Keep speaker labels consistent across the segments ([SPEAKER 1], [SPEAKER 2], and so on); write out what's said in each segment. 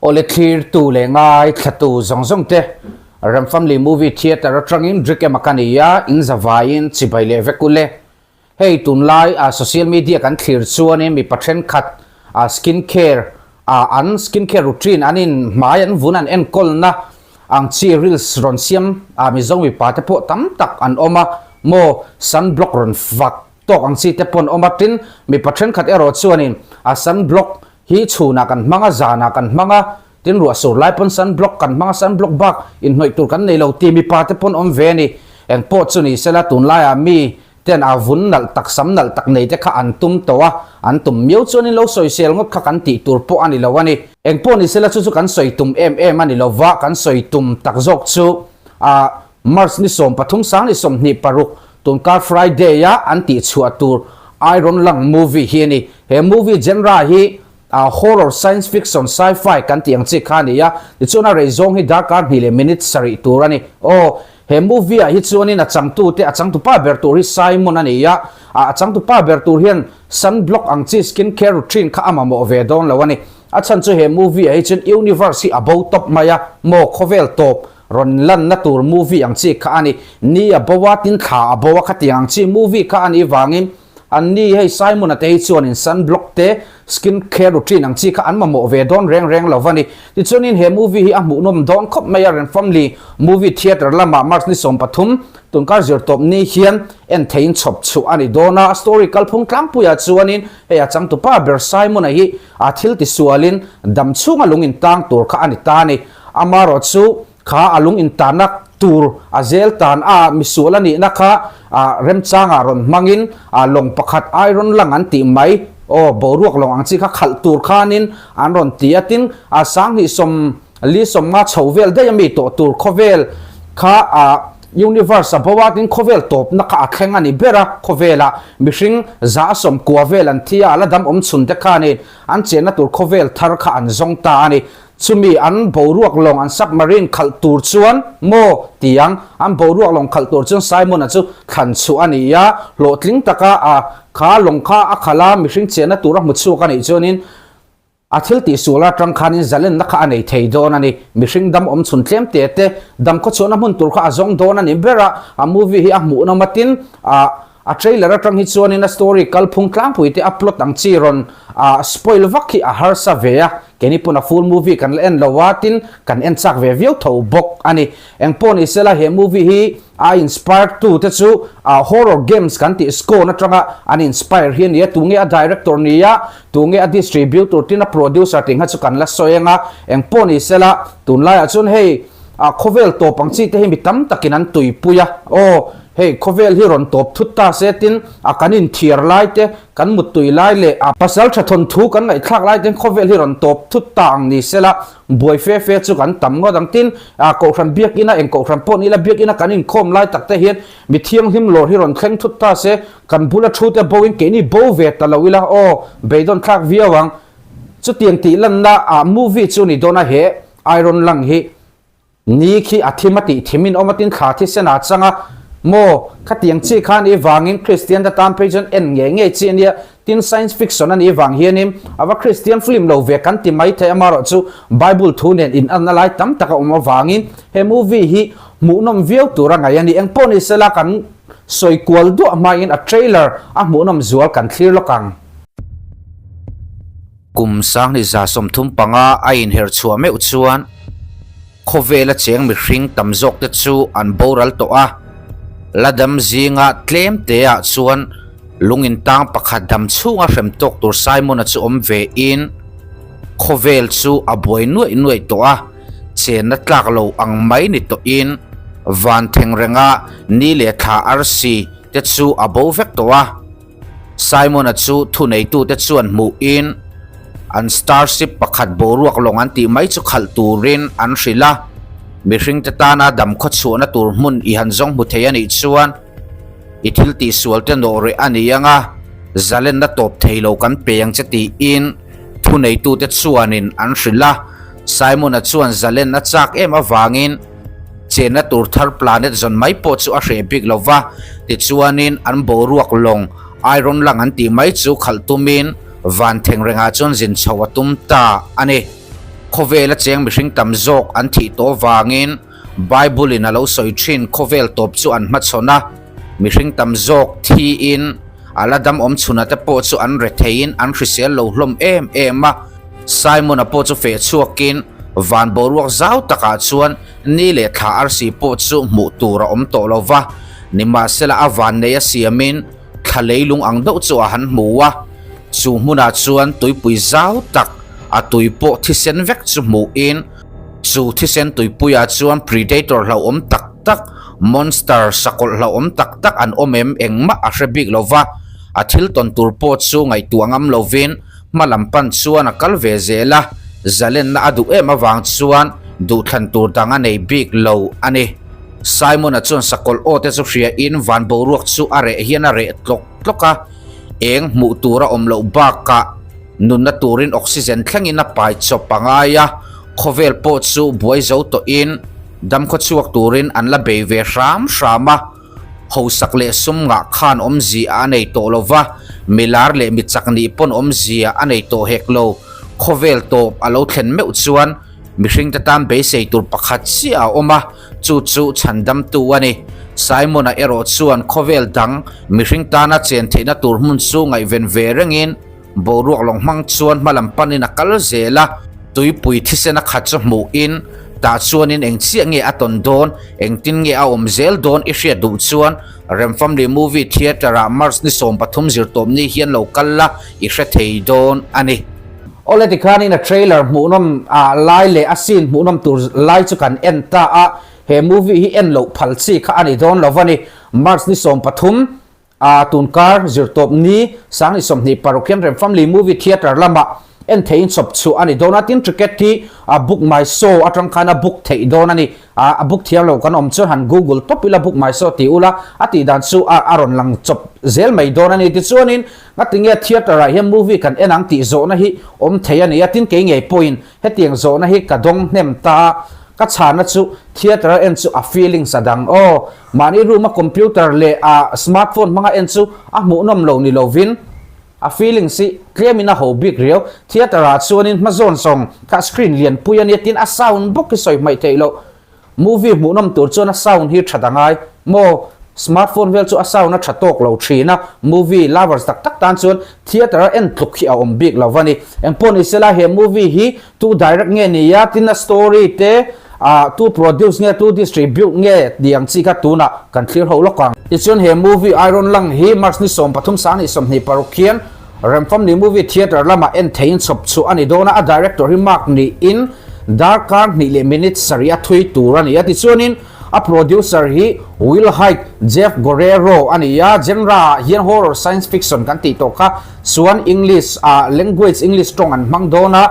[SPEAKER 1] Awle thlirtu leh ngaithlatu zawng zawng te Rem Family Movie Theatre atangin Drick ema ka ni a, in zavaiin chibai leh vek ule. Hei tunlai a social media kan thlir chuanin mipa thenkhat a skin care a an skin care routine an in hmai an vun an enkawlna ang chi reels rawn siam a Mizo mipa te pawh tam tak an awm a maw sunblock rawn fak tawk ang chi te pawh an awm a tin mipa thenkhat erawh chuanin a sunblock hi chhunah kan hmang a zanah kan hmang a tin ruah sur lai pawn sunblock kan hmang a sunblock bak inhnawih tur kan nei lo ti mipa te pawn awm ve a ni engpawh chu ni sela tunlaiah mi ten a vun nalh tak sam nalh tak nei te kha an tum tawh a, an tum miau chuan in lo sawisel ngawt kha kan tih tur pawh a ni lo a ni. Eng pawh ni sela chu chu kan sawi tum em em a ni lo va, kan sawi tum tak zawk chu a March ni 13 sang ni 26 tunkar Friday a an tih chhuah tur Iron Lung movie hi a ni. He movie genre hi a horror, science fiction, sci-fi kan tih ang chi kha a ni a, tichuan a rei zawng hi darkar hnih leh minute sarih tur a ni. Aw. He movie ah hi chuanin a changtute, a changtupa ber tur hi Simon a ni a, a changtupa ber tur hian sunblock ang chi skin care routine kha a mamawh ve dawn lo a ni. A chhan chu he movie ah hi chuan universe hi a bo tawp mai a, maw khawvel tawp rawn lanna tur movie ang chi kha a ni. Ni a bo a, tin thla a bo a khatiang ang chi movie kha a nih vangin An ni hei Simon-a te hi chuanin sunblock te, skin care routine ang chi kha an mamawh ve dawn reng reng lo va ni. Tichuanin he movie hi a hmuhnawm dawn khawp mai a, Renfamly Movie Theatre lamah March ni 13, tunkar zirtawp ni hian en theiin chhawp chhuah a ni dawn a. A story kalphung tlangpuiah chuanin hei a changtupa ber Simon-a hi a thil tisualin dam chhunga lung intang tur kha a ni ta a ni. Amaherawhchu Kha a lung intanna tur a zel tan a misual a nihna kha a remchangah rawn hmangin a lawng pakhat iron lung an tih mai aw boruak lawng ang chi kha khalh tur khanin an rawn ti a tin a sanghnih sawm li sawm nga chho vel daih ami tawh tur khawvel kha a universe a bo a tin khawvel tawpna kha a thleng a ni ber a khawvelah mihring za a sawm kua vel an thi a a la dam awm chhun te khanin an chenna tur khawvel thar kha an zawng ta a ni. Chumi an boruak lawng an submarine khalh tur chuan maw ti ang, an boruak lawng khalh tur chuan Simon-a chu thlan chhuah a ni a, hlawhtling taka a kha lawng kha a khalh a, mihring chiahna tur a hmu chhuak a nih chuanin a thil tihsual atang khanin zalenna kha a nei thei dawn a ni. Mihring dam awm chhun tlem te te dam khawchhuahna hmun tur kha a zawng dawn a ni ber a, a movie hi a hmuhnawm a tin a A trailer atang hi chuanin a story kalphung tlangpui te a plot ang chi rawn spoil vak hi a harsa ve a, keini pawn a full movie kan la en lo a, tin kan en chak ve viau tho bawk a ni. Engpawh ni sela he movie hi a inspire tu te chu horror games kan tih Scorn atanga an inspire hi a ni a, tunge a director ni a, tunge a distributor tin a producer tih kha chu kan la sawi ang a, engpawh ni sela tunlaiah chuan hei khawvel tawp ang chi te hi mi tam takin an tuipui a, aw. Hei khawvel hi rawn tawp thut ta se tin a kan inthiar lai te, kan muttui lai leh a pasal tha thawnthu kan ngaihthlak lai ten khawvel hi rawn tawp thut ta ang ni sela buai fe fe chu kan tam ngawt ang. Tin, a kohhran biakina eng kohhran pawh ni ila biakina kan inkhawm lai tak te hian mi thianghlim lawr hi rawn thleng thut ta se kan bula thu te bo in keini bo ve ta lo ila aw beidawn thlak viau ang. Chutiang tih lanna ah movie chu ni dawn a he Iron Lung hi. Ni khi a thim a tih thim in awm a tin thla thisen a chang a, maw khatiang chi kha anih vangin Kristian te tan phei chuan en ngei ngei chi ania, tin science fiction anih vang hianin a va Kristian film lo ve kan ti mai thei amarawh chu Bible thu nen in anna lai tam tak a awm avangin he movie hi hmuhnawm viau tur a ngaih a ni. Engpawh ni sela kan sawi kual duah hmain a trailer a hmuhnawm zual kan thlir lawk ang.
[SPEAKER 2] Kum 2035 a inher chhuah meuh chuan khawvela cheng mihring tam zawkte chu an boral tawh a, la dam zinga tlem teah chuan lung intang pakhat dam chhunga hrem tawk tur Simon-a chu awm ve in khawvel chu a buai nuaih nuaih tawh a, chenna tlak lo ang mai ni tawhin van theng renga ni leh thla arsi te chu a bo vek tawh a. Simon-a chu thuneitute chuan hmuhin an starship pakhat boruak lawng an tih mai chu khalh turin an hrilh a, mihringte tana dam khawchhuahna tur hmun i han zawng hmu thei a nih chuan i thil tihsualte nawh reh a ni ang a, zalenna tawp thei lo kan pe ang che tiin thuneitute chuanin an hrilh a. Simon-a chuan zalenna chak em avangin Chenna tur thar planet zawn mai pawh chu a hreh bik lo va, tichuanin an boruak lawng Iron Lung an tih mai chu khalh tumin van theng rengah chuan zin chho a tum ta a ni. Khawvela cheng mihring tam zawk an thih tawh vangin Bible-in a lo sawi thin khawvel tawp chu an hmachhawn a, mihring tam zawk thiin a la dam awm chhuna te pawh chu an retheiin an hrisel lo hlawm em em a. Simon-a pawh chu feh chhuakin van boruak zau takah chuan ni leh thla arsi pawh chu hmuh tur a awm tawh lo va, nimahsela a vannei a siamin thla leilung ang deuh chu a han hmu a, chu hmunah chuan tuipui zau tak a tui pawh thisen vek chu hmuhin chu thisen tuipuiah chuan predator hlauhawm tak tak, monster sakawlh hlauhawm tak tak an awm em engmah a hre bik lo va, a thil tawn tur pawh chu ngaihtuah ngam lovin hma lam pan chuan a kal ve zel a, zalenna a duh em avang chuan duhthlan tur dang a nei bik lo a ni. Simon-a chuan sakawlh aw te chu hria in van boruak chu a reh hian a reh tlawk tlawk a, eng hmuh tur a awm loh bakah nunna turin oxygen thlengin a pai chawp a ngai a, khawvel pawh chu buai zo tawhin damkhaw chhuak turin an la bei ve hram hram a. Hausak leh sum ngah khan awmzia a nei tawh lo va, milar leh mi chak nih pawn awmzia a nei tawh hek lo. Khawvel tawp a lo thlen meuh chuan mihringte tan beisei tur pakhat chiah a awm a, chu chu chhandamtu a ni. Simon-a erawh chuan khawvel dang mihring tana chen theihna tur hmun chu ngaihven ve rengin, Boruak lawng hmang chuan hmalam panin a kal zel a, tuipui thisen a khat chu hmuhin tah chuanin eng chiah nge a tawn dawn, engtin nge a awm zel dawn i hriat duh chuan Remfamly Movie Theatre-ah March ni 13 zirtawp ni hian lo kal la i hre thei dawn a ni.
[SPEAKER 1] Awle tikhanin a trailer hmuhnawm lai leh a scene hmuhnawm tur lai chu kan en ta a, he movie hi en loh phal chi kha a ni dawn lo a ni. March ni 13 A tunkar zirtawp ni 2026 hian Remfamly Movie Theatre lamah en theihin chawp chhuah a ni dawn a, tin ticket hi a book my show atang khan a book theih dawn a ni. A book thiam lo kan awm chuan han google tawp ila book my show tih ula a tih dan chu a a rawn lang chawp zel mai dawn a ni. Tichuanin ngatinge theatre ah hian movie kan en ang tih zawhna hi awm thei a ni a, tin kei ngei pawhin Hetiang zawhna hi ka dawng hnem ta a, ka chhana chu theatre a en chu a feelings a dang aw. Mahni room a computer leh a smartphone hmanga en chu a hmuhnawm lo ni lovin a feelings hi tlemin a ho bik riau. Theatre ah chuanin hma zawn zawng kha screen lianpui a nia tin a sound bawk hi sawi hmaih theih loh. Movie hmuhnawm tur chuan a sound hi that a ngai maw? Smartphone vel chu a sound a tha tawk lo thin a, movie lovers tak tak tan chuan theatre a en tluk hi a awm bik lo va ni. Engpawh ni sela he movie hi tu direct nge ni a, tin a story te ah tu produce nge tu distribute nge tih ang chi kha tunah kan thlir ho lawk ang. Tichuan he movie Iron Lung hi March ni 13 2026 khian Remfamly Movie Theatre lamah en theiin chhawp chhuah a ni dawn a, a director hi Mark niin darkar hnih leh minute sarih a thui tur a ni a. Tichuanin a producer hi Will Hyde, Jeff Guerrero a ni a, genre ah hian horror science fiction kan tih tawh kha chuan English ah language English tawng an hmang dawn a,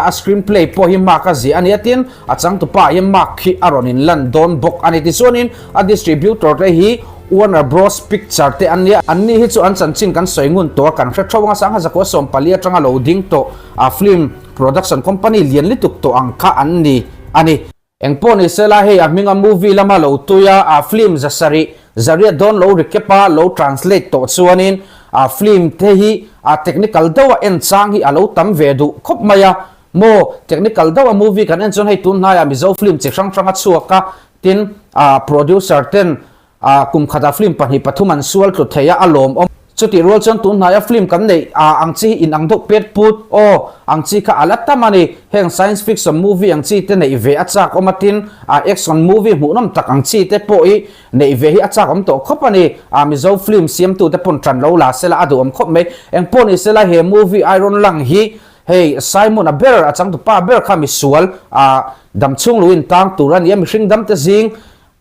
[SPEAKER 1] a screenplay pawh hi Mark a ziah a ni a, tin a changtupa ah hian Mark hi a rawn inlan dawn bawk a ni. Tichuanin a distributor te hi Warner Bros Picture te an nia, anni hi chu an chanchin kan sawi ngun tawh a, kan hre tho anga sangha zakua 14 atanga lo ding tawh a film production company lian lutuk tawh ang kha an ni a ni. Engpawh ni sela hei a hminga movie lama lo tui a, a film zasarih zariat dawn lo recap a lo translate tawh chuanin a film te hi a technical deuh a en chang hi a lo tam ve duh khawp mai a, maw technical deuh a movie kan en chuan hei tun hnaiah Mizo film chi hrang hrang a chhuak a, Tin, a producer ten a kum khatah film pahnih pathum an sual tlu thei a, a lawmawm. Chutih rual chuan tun hnaia film kan neih a ang chi hi inang deuh pet put aw ang chi kha a la tam a ni. Heng science fiction movie ang chi te neih ve a chak awm a, tin a action movie hmuhnawm tak ang chi te pawh hi neih ve hi a chak awm tawh khawp a ni. A Mizo film siamtute pawn tan lo la sela a duhawm khawp mai. Engpawh ni sela he movie Iron Lung hi Hei Simon-a ber, a changtupa ber kha misual, a dam chhung lo in tang tur a ni a, mihring dam te zing,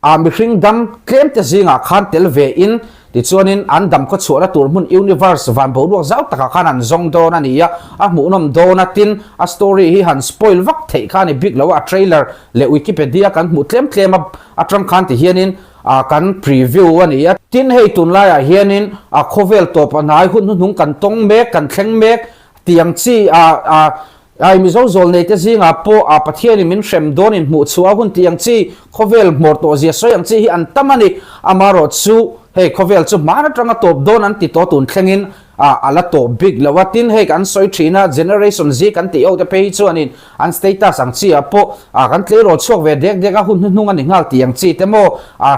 [SPEAKER 1] a mihring dam tlem te zingah khan tel ve in, tichuanin an dam khaw chhuahna tur hmun universe van boruak zau takah khan an zawng dawn a ni a, a hmuhnawm dawn a, tin a story hi han spoil vak theih kha a ni bik lo a, a trailer leh Wikipedia kan hmuh tlem tlem a atang khan ti hianin a kan preview a ni a. Tin hei tunlaiah hianin a khawvel tawp a hnai hun hnuhnung kan tawng mek, kan thleng mek, Tiang chi a a ai Mizo zawl nei te zingah pawh a Pathianin min hrem dawn in hmuh chhuah a hun tiang chi khawvel hmawr tawh zia sawi ang chi hi an tam a ni. Amarawh chu hei khawvel chu hman atanga tawp dawn an ti tawh tun thlengin A la tawp bik lo a, tin hei kan sawi thin a, Generation Z kan tih ho te phei hi chuanin an status ang chi ah pawh kan tleirawl chhuak ve dek dek a, hun hnuhnung a ni nghal tih ang chi te maw,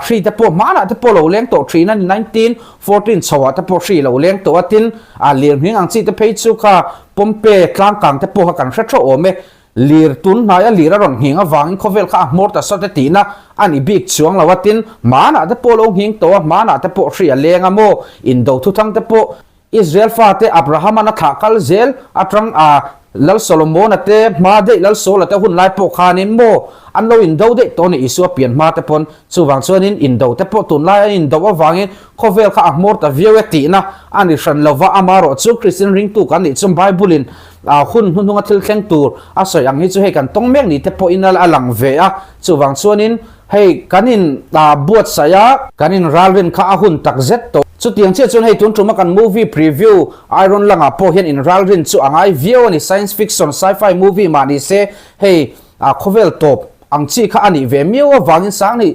[SPEAKER 1] hri te pawh hmanah te pawh lo leng tawh thin a ni, 1914 chho ah te pawh hri lo leng tawh a, tin lirnghing ang chi te phei chu kha Pompe tlangkang te pawh kha kan hre theuh awm e. Lir tun hnaia lir a rawn nghing avangin khawvel kha a hmawr ta sawt e tihna a ni bik chuang lo a, tin, hmanah te pawh lo nghing tawh a, hmanah te pawh hri a leng a maw, indo thuthang te pawh Israel fate Abraham-an a thlah kal zel atang a Lal Solomon-a te hma daih Lal Saul-a te hun lai pawh khanin maw an lo indo daih tawh a ni Isua pian hma te pawn. Chuvang chuanin indo te pawh tunlai an indo avangin khawvel kha a hmawr ta viau e tihna a ni hran lova, amaherawh chu Kristian ringtu kan nih chuan Bible-in A hun hnuhnunga thil thleng tur a sawi ang hi chu hei kan tawng mek ni te pawhin a lang ve a, chuvang chuanin hei kan in buatsaih a, kan in ralrin kha a hun tak zet tawh. Chutiang chiah chuan hei tun tuma kan movie preview Iron Lung-ah pawh hian in ralrin chu a ngai viau a ni, science fiction, sci-fi movie mah ni se hei khawvel tawp ang chi kha a nih ve miau avangin Sanghnih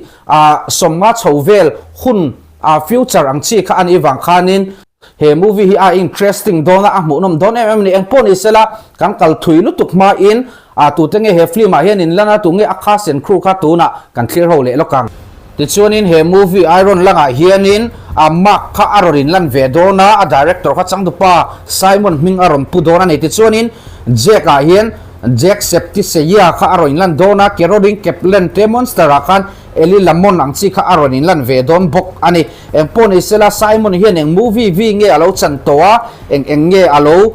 [SPEAKER 1] 50 chho vel hun future ang chi kha a nih vang khanin He movie hi a interesting dawn a, a hmuhnawm dawn em em a ni. Engpawh ni sela, kan kal thui lutuk hmain a tute nge he film ah hian in lan a, tunge a cast and crew kha tunah kan thlir ho leh lawk ang. Tichuanin he movie Iron langah hianin a Mark kha a rawn in lan ve dawn a, a director kha changtupa Simon hming a rawn pu dawn a ni. Tichuanin Jack ah hian Jack Septiseia kha a rawn in lan dawn a, Kerorin Kaplan te Monster ah khan Eli Lamon ang chi kha a rawn in lan ve dawn bawk a ni. Eng pawh ni sela Simon hian eng movie vi nge a lo chan tawh a, eng eng nge a lo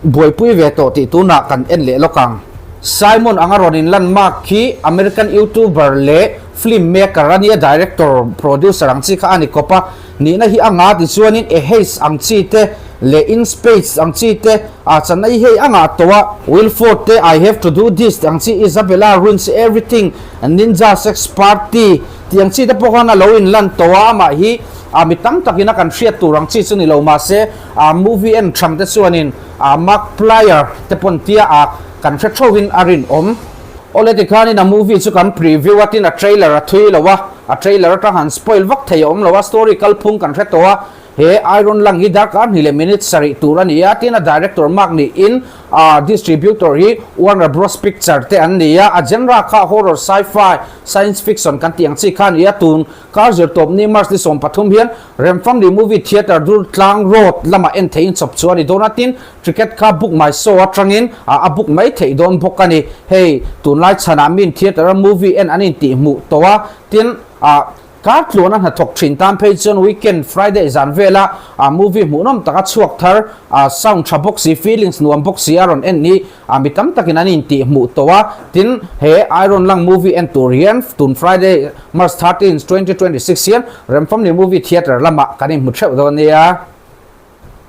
[SPEAKER 1] buaipui ve tawh tih tunah kan en leh lawk ang. Simon anga rawn in lan mak khi American YouTuber leh film maker a nia, director, producer ang chi kha a ni kawp a, nihna hi a ngah tichuanin A Haze ang chi te leh In Space ang chi te a channa hi hei a ngah tawh a, Wilford te I Have To Do This ang chi, Isabella Ruins Everything, Ninja Sex Party, Tiang chi te pawh khan a lo inlan tawh a, amah hi ah mi tam takin a kan hriat tur ang chi chu ni lo mahse ah movie en thang te chuanin ah Mark Plier te pawn tia ah kan hre theuhin a rinawm. Awle tikhanin a movie chu kan preview a tin a trailer a thui lo a, a trailer atang han spoil vak thei a awm lo a, story kalphung kan hre tawh a, He Iron Lung hi darkar hnih leh minute sarih tur a ni a, tin a director mark niin a distributor hi Warner Bros Picture te an ni a, a genre kha horror, sci-fi, science fiction kan tih ang chi kha a ni a, tun kar zirtawp ni March ni 13 hian Remfamli Movie Theatre Durtlang Road lamah en theihin chawp chu a ni dawn a, tin ticket kha book my show atangin a book mai theih dawn bawk a ni. Hei tunlai chhanah min theatre a movie en an intihhmuh tawh a, tin ah Kar tluana hnathawk thin tan phei chuan weekend Friday zan vela a movie hmuhnawm taka chhuak thar a sound tha bawk si feelings nuam bawk si a rawn en hi a mi tam takin an intih hmuh tawh a, tin he Iron Lung movie en tur hian tun Friday March 13, 2026 hian Remfamli Movie Theatre lamah kan inhmu theuh dawn nia.